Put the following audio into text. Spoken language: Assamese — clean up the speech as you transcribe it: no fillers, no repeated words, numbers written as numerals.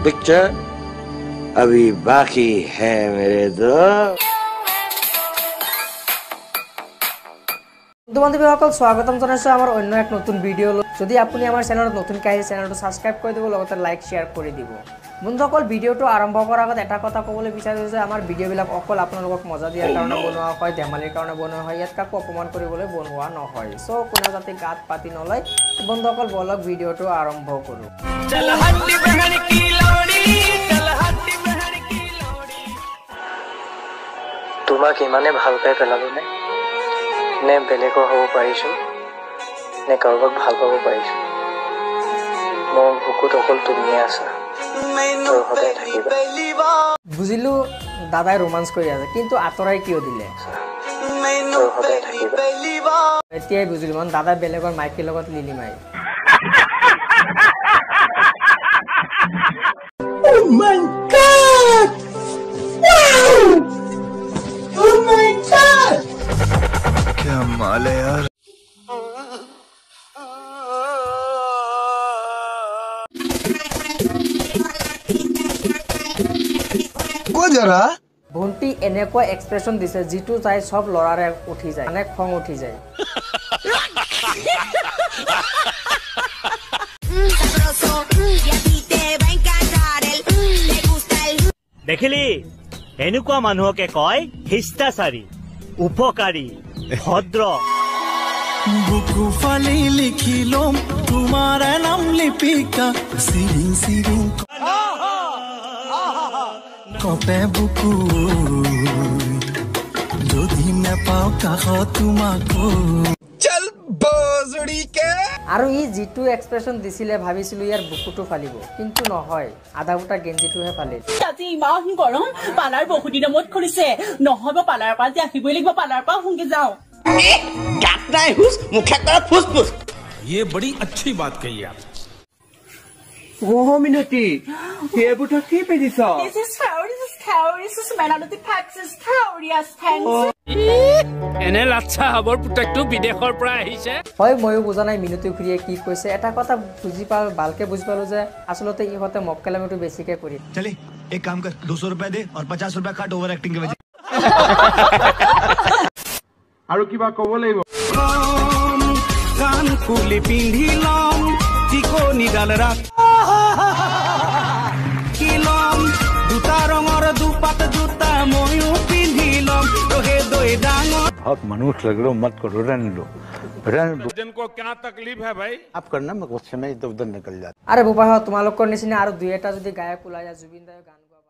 पिक्चर अभी बाकी है मेरे दोस्त। বন্ধু বান্ধৱীসকল, স্বাগতম জনাইছোঁ আমাৰ অন্য এক নতুন ভিডিঅ'। যদি আপুনি আমাৰ চেনেলত নতুনকৈ আহিছে, চেনেলটো ছাবস্ক্ৰাইব কৰি দিব, লগতে লাইক শ্বেয়াৰ কৰি দিব। বন্ধুসকল, ভিডিঅ'টো আৰম্ভ কৰাৰ আগত এটা কথা ক'বলৈ বিচাৰিছোঁ যে আমাৰ ভিডিঅ'বিলাক অকল আপোনালোকক মজা দিয়াৰ কাৰণে বনোৱা হয়, ধেমালিৰ কাৰণে বনোৱা হয়, ইয়াত কাকো অপমান কৰিবলৈ বনোৱা নহয়। চ' কোনেও যাতে গাত পাতি নলয়। বন্ধুসকল, বলক ভিডিঅ'টো আৰম্ভ কৰোঁ। তোমাক ইমানে ভাল পাই পেলালো নে? নে বেলেগৰ হ'ব পাৰিছো, নে কাৰোবাক ভাল পাব পাৰিছো? মোৰ বুকুত অকল তুমিয়ে আছা, তই সদায় থাকিবা। বুজিলো দাদাই ৰোমাঞ্চ কৰি আছে, কিন্তু আঁতৰাই কিয় দিলে? তই সদায় থাকিবা। এতিয়াই বুজিলো মানে দাদাই বেলেগৰ মাইকীৰ লগত লিলি মাৰি। Oh my God! Wow! Oh my God! क्या माल है यार। জৰা ভণ্টি এনেকুৱা এক্সপ্ৰেছন দিছে যিটো চাই চব ল'ৰাৰে উঠি যায়, মানে খং উঠি যায়। দেখিলি, এনেকুৱা মানুহকে কয় শিষ্টাচাৰী, উপকাৰী, ভদ্ৰ। বুকু ফালি লিখি ল'ম তোমাৰ নাম লিপিকা, চিৰিং চিৰিং কপে বুকু, যদি নেপাওঁ কাষত তোমাক। চল বজৰি কে। আৰু ই যিটো এক্সপ্ৰেছন দিছিলে, ভাবিছিলো ইয়াৰ বুকুটো ফালিব, কিন্তু নহয়, আধা গোটা গেঞ্জিটোহে ফালিল। আজি ইমান গৰম, পাৰ্লাৰ বহুত দিনৰ মূৰত খুলিছে, নহ'ব পাৰ্লাৰৰ পৰা যে আহিবই লাগিব, পাৰ্লাৰৰ পৰা সোনকে যাওঁ। গাত নাই হুচ, মুখে কৰা ফুচ ফুচ। ये बड़ी अच्छी बात कही आप। অ মিনতি, সেইবোৰ কি পিন্ধিছ? This is how, this is how, this is Melody Pax's Taurias thanks. এনে লাচ্ছা হ'বৰ পুতেকটো বিদেশৰ পৰা আহিছে। হয়, ময়ো বুজা নাই মিনতি খুৰীয়ে কি কৈছে। এটা কথা বুজি পালো, ভালকে বুজি পালো যে আচলতে ইহঁতে মক্কেলামিটো বেছিকে কৰি। চলে এক কাম কৰ, 200 रुपए दे और 50 रुपए काट ओवर एक्टिंग के वजह। আৰু কিবা ক'ব লাগিব? কাণ খুলি পিন্ধি ল'ম টিকনিডাল ৰাখি ল'ম, দুটা ৰঙৰ দুপাত জোতা ময়ো পিন্ধি ল'ম, ৰহে দৈ ডাঙৰ। बहुत मनुष्य लग रहे हो, मत करो, रहने दो, रहने दो। जिनको क्या तकलीफ है भाई? आप करना, मैं गुस्से में इधर उधर निकल जाता। আৰে বোপাহঁত, তোমালোকৰ নিচিনা আৰু দুই এটা যদি গায়ক ওলাই যায়, জুবিন দায়ে গান গোৱা